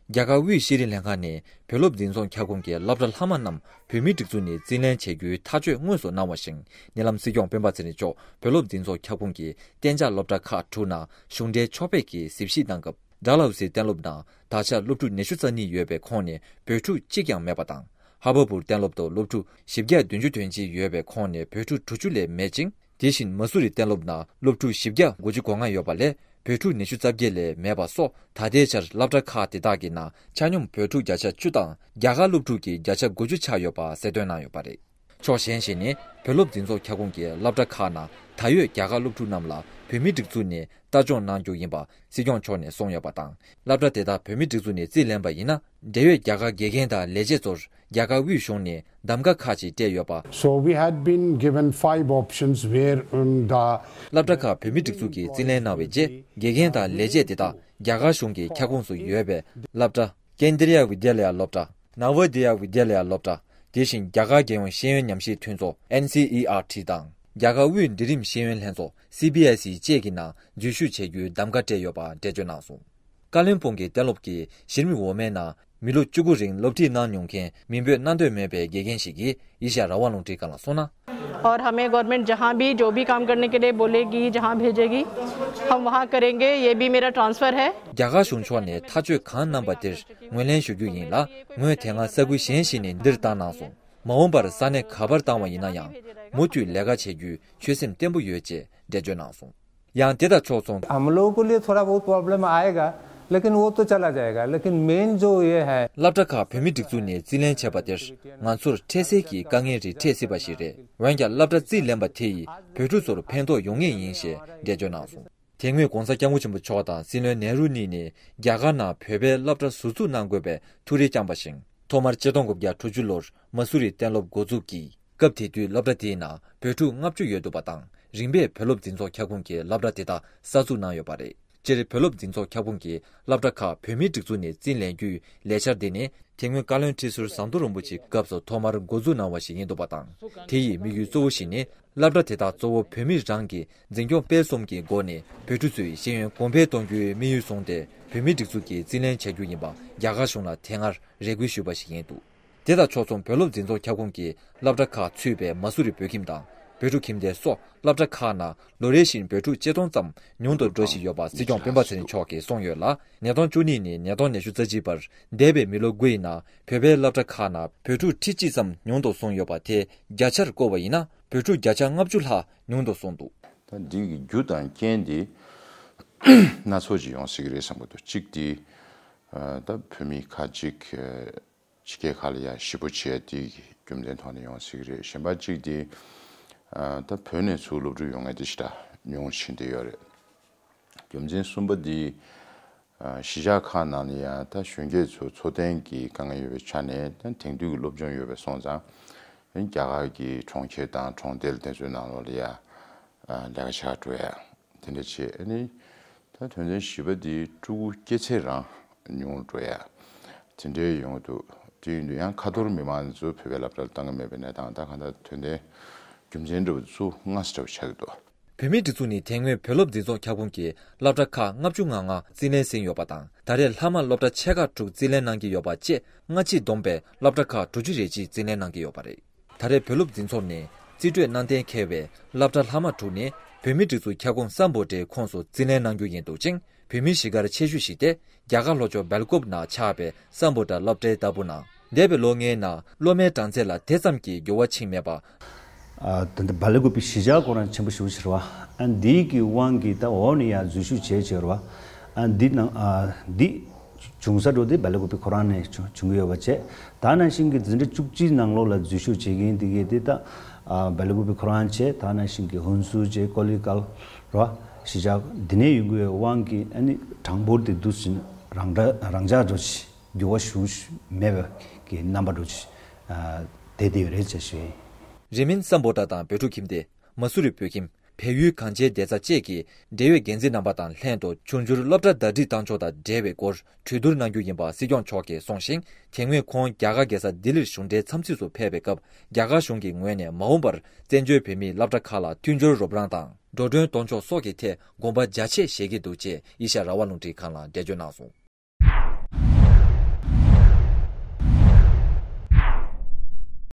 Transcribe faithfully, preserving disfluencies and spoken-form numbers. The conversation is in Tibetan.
རྒྱ་གར་དབུས་ཤེས་རིག་ལྷན་ཁང་ནས་བོད་སློབ་འཛིན་ཚོགས་ཁྱབ་ཁོངས་ཀྱི་སློབ་གྲྭ་ལྷག་མ་རྣམས་བོད་མིའི་སྒྲིག་འཛུགས་ནས་རྩིས་ལེན་བྱ་རྒྱུའི་ཐག་གཅོད་དངོས་སུ་གནང་བ་བཞིན། ཉེ་ལམ་སྲིད་སྐྱོང་སྤེན་པ་ཚེ་རིང་མཆོག་བོད་སློབ་འཛིན་ཚོགས་ཁྱབ་ཁོངས་ཀྱི་གཏན་འཇགས་སློབ་གྲྭ་ཁག་དྲུག་ནང་གཞུང་འབྲེལ་ཕྱོགས་ཕེབས་ཀྱིས་གཟིགས་ཞིབ་གནང་སྐབས། ཌལ་ཧོ་སི་གཏན་སློབ་ནང་ད་ཆ་སློབ་ཕྲུག་ཉི་ཤུ་རྩ་གཉིས་ཡོད་པའི་ཁོངས་ནས་བོད་ཕྲུག་གཅིག་ཀྱང་མེད་པ་དང་། ཧ་བ་པུར་གཏན་སློབ་ཏུ་སློབ་ཕྲུག་བཞི་བརྒྱ་བདུན་ཅུ་དོན་གཅིག་ཡོད་པའི་ཁོངས་ནས་བོད་ཕྲུག་དྲུག་ཅུ་ལས་མེད་ཅིང་། དེ་བཞིན་མ་སུ་རི་གཏན་སློབ་ནང་སློབ་ཕྲུག་བཞི་བརྒྱ་དགུ་བཅུ་གོ་ལྔ་ཡོད་པ་ལས་བོད་ཕྲུག་ཉི་ཤུ་རྩ་བརྒྱད་ལས་མེད་པ་སོགས། ད་ལྟའི་ཆར་སློབ་གྲྭ་ཁག་དེ་དག་གི་ནང་ཆ་སྙོམས་བོད་ཕྲུག་བརྒྱ་ཆ་བཅུ་དང་རྒྱ་གར་སློབ་ཕྲུག་གི་བརྒྱ་ཆ་དགུ་བཅུ་ཆགས་ཡོད་པ་གསལ་སྟོན་གནང་ཡོད་པ་རེད། ཕྱོགས་གཞན་ཞིག་ནས་བོད་སློབ་འཛིན་ཚོགས་ཁྱབ་ཁོངས་ཀྱི་སློབ་གྲྭ་ཁག་ནང་ད་ཡོད་རྒྱ་གར་སློབ་ཕྲུག་རྣམས་ལ་བོད་མིའི་སྒྲིག་འཛུགས་ནས་ལྟ་སྐྱོང་གནང་རྒྱུ་ཡིན་པ་སྲིད་སྐྱོང་མཆོག་ནས་གསུངས་ཡོད་པ་དང་། སློབ་གྲྭ་དེ་དག་བོད་མིའི་སྒྲིག་འཛུགས་ནས་རྩིས་ལེན་པ་ཡིན་ན། འབྲེལ་ཡོད་རྒྱ་གར་དགེ་རྒན་དང་ལས་བྱེད་ཚོར་རྒྱ་གར་དབུས་གཞུང་ནས་གདམ་ག་ཁག་ཅིག་སྤྲད་ཡོད་པ། So we had been given five options where, um, the སློབ་གྲྭ་ཁག་བོད་མིའི་སྒྲིག་འཛུགས་ཀྱིས་རྩིས་ལེན་གནང་བའི་རྗེས། དགེ་རྒན་དང་ལས་བྱེད་དེ་དག་རྒྱ་གར་གཞུང་གི་ཁྱབ་ཁོངས་སུ་ཡོད་པའི་སློབ་གྲྭ། ཀེན་དྲི་ཡ་བི་དྱ་ལ་ཡ་སློབ་གྲྭ། ནཱ་ཝ་དི་ཡ་བི་དྱ་ལ་ཡ་སློབ་གྲྭ། དེ་བཞིན་རྒྱ་གར་རྒྱལ་ཡོངས་ཤེས་ཡོན་ཉམས་ཞིབ་མཐུན་ཚོགས་ཨེན་སི་ཨི་ཨར་ཊི་དང་། རྒྱ་གར་དབུས་འབྲིང་རིམ་ཤེས་ཡོན་ལྷན་ཚོགས་སི་བི་ཨེས་ཨི་བཅས་ཀྱི་ནང་འཛུལ་ཞུགས་བྱེད་རྒྱུའི་གདམ་ག་སྤྲད་ཡོད་པ་འགྲེལ་བརྗོད་གནང་སོང་། ཀ་བློན་སྦུག་གི་གཏན་སློབ་ཀྱི་ཤིར་མི་འོག་མའི་ནང་མི་ལོ་བཅུ་དགུ་རིང་སློབ་ཁྲིད་གནང་མྱོང་མཁན་མིང་འབོད་གནང་འདོད་མེད་པའི་དགེ་རྒན་ཞིག་གིས་ཨེ་ཤ་ཡ་རང་དབང་རླུང་འཕྲིན་ཁང་ལ་གསུངས་ན། और हमें गवर्नमेंट जहाँ भी जो भी काम करने के लिए बोलेगी, जहाँ भेजेगी, हम वहाँ करेंगे। ये भी मेरा ट्रांसफर है। རྒྱ་གར་གཞུང་ཕྱོགས་ནས་ཐག་གཅོད་གང་གནང་པ་དེར་ངོས་ལེན་ཞུ་རྒྱུ་ཡིན་ལ། ངོས་དེ་སྔ་ས་ཁུལ་གཞན་ཞིག་ནས་འདིར་བཏང་གནང་སོང་། མ་འོངས་པར་ས་གནས་ག་པར་བཏང་བ་ཡིན་ན་ཡང་མུ་མཐུད་ལས་ཀ་བྱེད་རྒྱུའི་ཆོད་སེམས་བརྟན་པོ་ཡོད་ཅེས་འགྲེལ་བརྗོད་གནང་སོང་། ཡང་དེ་དང་ཕྱོགས་མཚུངས། हम लोगों के लिए थोड़ा बहुत प्रॉब्लम आएगा, लेकिन वो तो चला जाएगा। लेकिन मेन जो ये है, སློབ་གྲྭ་ཁག་བོད་མིའི་སྒྲིག་འཛུགས་ནས་རྩིས་ལེན་བྱས་པ་དེར་ང་ཚོར་འཕྲལ་སེལ་གྱི་དཀའ་ངལ་རེ་འཕྲད་སྲིད་པ་ཞིག་རེད། འོན་ཀྱང་སློབ་གྲྭ་རྩིས་ལེན་པ་དེ་ཡིས་བོད་ཕྲུག་ཚོར་ཕན་ཐོགས་ཡོང་ངེས་ཡིན་ཞེས་འགྲེལ་བརྗོད་གནང་སོང་། དེ་སྔོན་༧གོང་ས་༧སྐྱབས་མགོན་ཆེན་པོ་མཆོག་དང་སྲིད་བློན་ནེ་རུ་གཉིས་ནས་རྒྱ་གར་ནང་བོད་པའི་སློབ་གྲྭ་ཟུར་འཛུགས་གནང་དགོས་པའི་ཐུགས་རེ་བསྐྱངས་པ་བཞིན། ཐོག་མར་ཆིག་སྟོང་དགུ་བརྒྱ་དྲུག་ཅུ་ལོར་མ་སུ་རི་གཏན་སློབ་འགོ་འཛུགས་ཀྱིས། སྐབས་དེ་དུས་སློབ་གྲྭ་དེའི་ནང་བོད་ཕྲུག་ལྔ་བཅུ་ཡོད་འདུག་པ་དང་། རིམ་པས་བོད་སློབ་འཛིན་ཚོགས་ཁྱབ་ཁོངས་ཀྱི་སློབ་གྲྭ་དེ་དག་གསར་འཛུགས་གནང་ཡོད་པ་རེད། སྤྱིར་བོད་སློབ་འཛིན་ཚོགས་ཁྱབ་ཁོངས་ཀྱི་སློབ་གྲྭ་ཁག་བོད་མིའི་སྒྲིག་འཛུགས་ནས་རྩིས་ལེན་རྒྱུའི་ལས་འཆར་དེ་ནི། དེ་སྔོན་བཀའ་བློན་ཁྲི་ཟུར་ཟམ་གདོང་རིན་པོ་ཆེའི་སྐབས་སུ་ཐོག་མར་འགོ་འཛུགས་གནང་བ་ཞིག་ཡིན་འདུག་པ་དང་། དེ་ཡི་དམིགས་ཡུལ་གཙོ་བོ་ཞིག་ནི། སློབ་གྲྭ་དེ་དག་གཙོ་བོ་བོད་མི་རང་གི་འཛིན་སྐྱོང་སྤེལ་གསུམ་གྱི་སྒོ་ནས་བོད་ཕྲུག་ཚོའི་ཤེས་ཡོན་གོང་འཕེལ་གཏོང་རྒྱུའི་དམིགས་ཡུལ་བཟུང་སྟེ། བོད་མིའི་སྒྲིག་འཛུགས་ཀྱིས་རྩིས་ལེན་བྱ་རྒྱུ་ཡིན་པ་རྒྱ་གར་གཞུང་ལ་དེ་སྔར་རེ་སྐུལ་ཞུས་པ་ཞིག་ཡིན་འདུག་དེ་དང་ཕྱོགས་མཚུངས་བོད་སློབ་འཛིན་ཚོགས་ཁྱབ་ཁོངས་ཀྱི་སློབ་གྲྭ་ཁག་ཚུད་པའི་མ་སུ་རི་བོད་ཁྱིམ་དང་། བོད་ཕྲུག་ཁྱིམ་སྡེ་སོགས་སློབ་གྲྭ་ཁག་ནང་ལོ་རེ་བཞིན་བོད་ཕྲུག་ཆིག་སྟོང་ཙམ་ཉུང་དུ་འགྲོ་བཞིན་ཡོད་པ་སྲིད་སྐྱོང་སྤེན་པ་ཚེ་རིང་མཆོག་གིས་གསུངས་ཡོད་ལ། ཉིས་སྟོང་བཅུ་གཉིས་ནས་ཉིས་སྟོང་ཉི་ཤུ་རྩ་གཅིག་བར་འདས་པའི་མི་ལོ་དགུ་ཡི་ནང་བོད་པའི་སློབ་གྲྭ་ཁག་ནང་བོད་ཕྲུག་ཁྲི་གཅིག་ཙམ་ཉུང་དུ་སོང་ཡོད་པ་དེ་བརྒྱ་ཆར་བཀོད་པ་ཡིན་ན་བོད་ཕྲུག་བརྒྱ་ཆ་ལྔ་བཅུ་ལྷག་ཉུང་དུ་སོང་འདུག་ད་འདི་གི་རྒྱུ་དང་རྐྱེན་དེ་སྣ་ཚོགས་ཅིག་ཡོང་སྲིད་ཀྱི་རེད་བསམ་གྱི་འདུག་གཅིག་དེ་ད་བོད་མི་ཁ་ཅིག་ཕྱི་རྒྱལ་ཁག་ལ་ཡ་གཞིས་སྤོ་བྱེད་ཡ་དེ་གི་རྒྱུ་མཚན་ཐོག་ནས་ཡོང་སྲིད་ཀྱི་རེད། གཞན་པ་གཅིག་དེ་ད་བོད་ནས་ཚུར་སློབ་ཕྲུག་ཡོང་མཁན་དེ་ཞེ་དྲག་ཉུང་ཕྱིན་བསྡད་ཡོད་རེད། རྒྱུ་མཚན་གསུམ་པ་འདི། གཞིས་ཆགས་ཁག་ནང་ལ་ཡང་ད་གཞོན་སྐྱེས་ཚོ་འཚོ་རྟེན་གྱི་དཀའ་ངལ་ཡོད་པའི་ཆ་ནས་ད་དེང་དུས་ཀྱི་སློབ་སྦྱོང་ཡོད་པའི་སོང་ཙང་། རྒྱ་གར་གྱི་གྲོང་ཁྱེར་དང་གྲོང་རྡལ་དེ་ཚོའི་ནང་ལོགས་ལ་ཡང་ལས་ཀ་བྱ་འགྲོ་ཡ་དེ་འདྲ་བྱས། ཨ་ནི་ད་དོན་ཚན་བཞི་པ་འདི་ཕྲུ་གུ་སྐྱེ་ཚད་རང་ཉུང་འགྲོ་ཡ་དེ་འདྲའི་ཡོང་གི་འདུག་དེ་ཡིན་དུས་ཡང་ཁ་ཐོར་མི་མང་ཚོ་བོད་པའི་སློབ་གྲྭར་བཏང་གི་མེད་པའི་གནས་སྟངས། ད་གང་ལྟར་དོན་ལྡན་རྒྱུ་མཚན་འདྲ་བོ་ཚུར་མངའ་ས་འདྲ་བོ་ཆགས་ཀྱི་འདུག་བོད་མིའི་སྒྲིག་འཛུགས་ནས་དེ་སྔོན་བོད་སློབ་འཛིན་ཚོགས་ཁྱབ་ཁོངས་ཀྱི་སློབ་གྲྭ་ཁག་ལྔ་བཅུ་ང་ལྔ་རྩིས་ལེན་ཟིན་ཡོད་པ་དང་། ད་རེས་ལྷག་མ་སློབ་གྲྭ་ཆེ་ཁག་དྲུག་རྩིས་ལེན་གནང་གི་ཡོད་པ་བཅས། སྔ་ཕྱི་བསྡོམས་པས་སློབ་གྲྭ་ཁག་དྲུག་ཅུ་རེ་གཅིག་རྩིས་ལེན་གནང་གི་ཡོད་པ་རེད། ད་རེས་བོད་སློབ་འཛིན་ཚོགས་ནས་རྩིས་སྤྲོད་གནང་གཏན་འཁེལ་བའི་སློབ་གྲྭ་ལྷག་མ་དྲུག་ནི་བོད་མིའི་སྒྲིག་འཛུགས་ཁྱབ་ཁོངས་སམ་བྷོ་ཊའི་ཁོངས་སུ་རྩིས་ལེན་གནང་རྒྱུ་ཡིན་འདུག་ཅིང་། བོད་མིའི་གཞིས་སྒར་ཆེ་ཤོས་ཤིག་སྟེ། རྒྱ་གར་ལྷོ་ཕྱོགས་སྦེལ་ཀོབ་ནང་ཆགས་པའི་སམ་བྷོ་ཊ་སློབ་གྲྭའི་ལྟ་བུ་ནང་། འདས་པའི་ལོ་ལྔའི་ནང་སློབ་མའི་གྲངས་ཚད་ལ་དེ་ཙམ་གྱི་འགྱུར་བ་ཕྱིན་མེད་པ། ཨ། ད་ལྟ་སྦེལ་ཀོབ་པའི་གཞིས་ཆགས་ཁོ་རང་ཆེན་པོ་ཞེ་པོ་ཅིག་རེད་བ། ཨ། འདིའི་གི་དབང་གིས་ད་འོག་ནས་ཡར་འཛུལ་ཞུགས་བྱས་བྱས་རེད་བ། ཨ། འདི་ནང་། ཨ། འདི་བྱུང་ས་འགྲོ་དེ་སྦེལ་ཀོབ་པའི་ཁོ་རང་ནས་བྱུང་བྱུང་གི་ཡོད་པ་བྱས། ད་ནང་བཞིན་གྱི་འཛིན་གྲྭ་བཅུ་གཅིག་ནང་ལོགས་ལ་འཛུལ་ཞུགས་བྱེད་མཁན་དེ་གས་དེ་ད། ཨ། སྦེལ་ཀོབ་པའི་ཁོ་རང་བྱས། ད་ནང་བཞིན་གྱི་ཧུན་སུར་བྱས། ཀོ་ལི་གལ་རེད་བ། གཞིས་ཆགས་འདི་ནས་ཡོང་གི་ཡོད་དབང་གིས། ཨ་ནི་གྲངས་འབོར་དེ་འདུག་ཟིན་རང་འདྲ་རང་འཇགས་འགྲོ་ཆེ། འགྱུར་བ་ཞུ་མེད་པའི་གི་རྣམ་པ་འགྲོ་ཆེ། ཨ། དེ་དེ་རེད་ཅེས་ཞུ་ཡིན། རིང་མིན་སམ་བྷོ་ཊ་དང་བོད་ཕྲུག་ཁྱིམ་སྡེ། མ་སུ་རི་བོད་ཁྱིམ། བལ་ཡུལ་གངས་ཅན་བདེ་རྩ་བཅས་ཀྱི་འབྲེལ་ཡོད་འགན་འཛིན་རྣམ་པ་དང་ལྷན་དུ་འབྱུང་འགྱུར་སློབ་གྲྭ་ཟླ་སྒྲིལ་བཏང་ཕྱོགས་དང་འབྲེལ་བའི་སྐོར་གྲོས་བསྡུར་གནང་རྒྱུ་ཡིན་པ་སྲིད་སྐྱོང་མཆོག་གིས་གསུངས་ཤིང་། དེ་སྔོན་ཁོང་རྒྱ་གར་རྒྱལ་ས་ལྡི་ལིར་གཞུང་འབྲེལ་འཚམས་གཟིགས་སུ་ཕེབས་པའི་སྐབས། རྒྱ་གར་གཞུང་གི་ངོས་ནས་མ་འོངས་པར་བཙན་བྱོལ་བོད་མིའི་སློབ་གྲྭ་ཁག་ལ་མཐུན་སྦྱོར་རོགས་རམ་དང་། འགྲོ་གྲོན་གཏོང་ཕྱོགས་སོགས་ཀྱི་ཐད་དགོངས་པ་རྒྱ་ཆེ་བཞེས་ཀྱི་འདུག་ཅེས་ཨེ་ཤ་ཡ་རང་དབང་རླུང་འཕྲིན་ཁང་ལ་འགྲེལ་བརྗོད་གནང་སོང་།